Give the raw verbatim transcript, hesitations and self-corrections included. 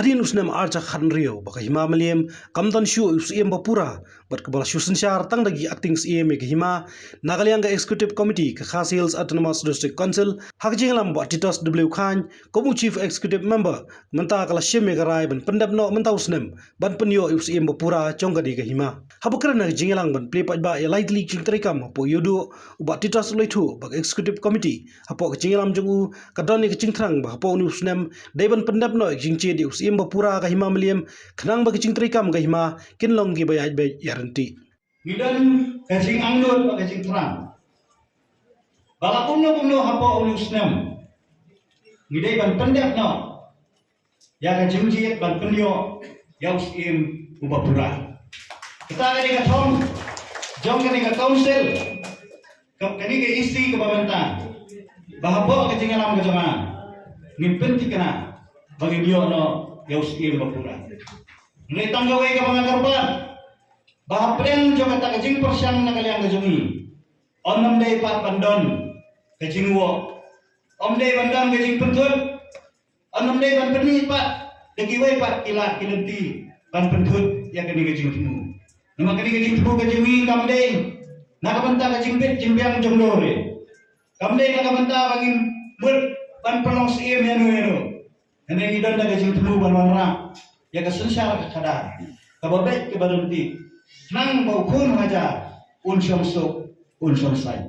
Hadien u snem ar hajar khathynriew ba ka Hima Mylliem kam don shuh u Syiem ba pura bad kaba la shu synshar tang da ki Acting Syiem ïa ka Hima na ka liang ka Executive Committee ka Khasi Hills Autonomous District Council ha ka jingïalam Bah Titos W Chyne kum u Chief Executive Member, mynta ka la shim ïa ka rai ban pyndep noh mynta u snem ban pynïoh ïa u Syiem ba pura jong kane ka Hima. Haba kren ha ka jingïalang ban plie paidbah ïa lai tylli ki jingtreikam hapoh Ïewduh, u Bah Titos u la ïathuh ba ka Executive Committee hapoh ka jingïalam jong u ka don ïa ka jingthrang ba hapoh une u snem dei ban pyndep noh ïa ka jingjied ïa u Syiem ba pura ka Hima Mylliem khnang ba ki jingtreikam ka Hima kin long kiba ïaid beit ïaid ryntih. Ngi don ka jingangnud bad ka jingthrang ba la kumno kumno hapoh une u snem ngi dei ban pyndep noh ïa ka jingjied ban pynïoh ïa u Syiem uba pura. Kata ka dei ka thong jong kane ka council, ka, kane ka E C kaba mynta, ba hapoh ka jingïalam ka jong nga ngin pynthikna ba ngin ïoh noh ïa u Syiem ba pura. Hynrei tang kawei kaba nga kyrpad, ba hapdeng jong kata ka jingpyrshang na ka liang ka jong ngi, ym dei pat ban don ka jingwoh, ym dei ban don ka jingpynthut, ym dei ban pynmih pat da kiwei pat ki lad ki lynti ban pynthut ïa kane ka jingthmu. Namar kane ka jingthmu ka jong ngi kam dei na ka bynta ka jingbit jingbiang jong u re, kam dei na ka bynta ba ngin mut ban pynlong Syiem ïano ïano. Hynrei ngi don da ka jingthmu ban wanrah ïa ka synshar ka khadar kaba beit kaba ryntih, khnang ba u khun hajar un shong suk un shong saiñ.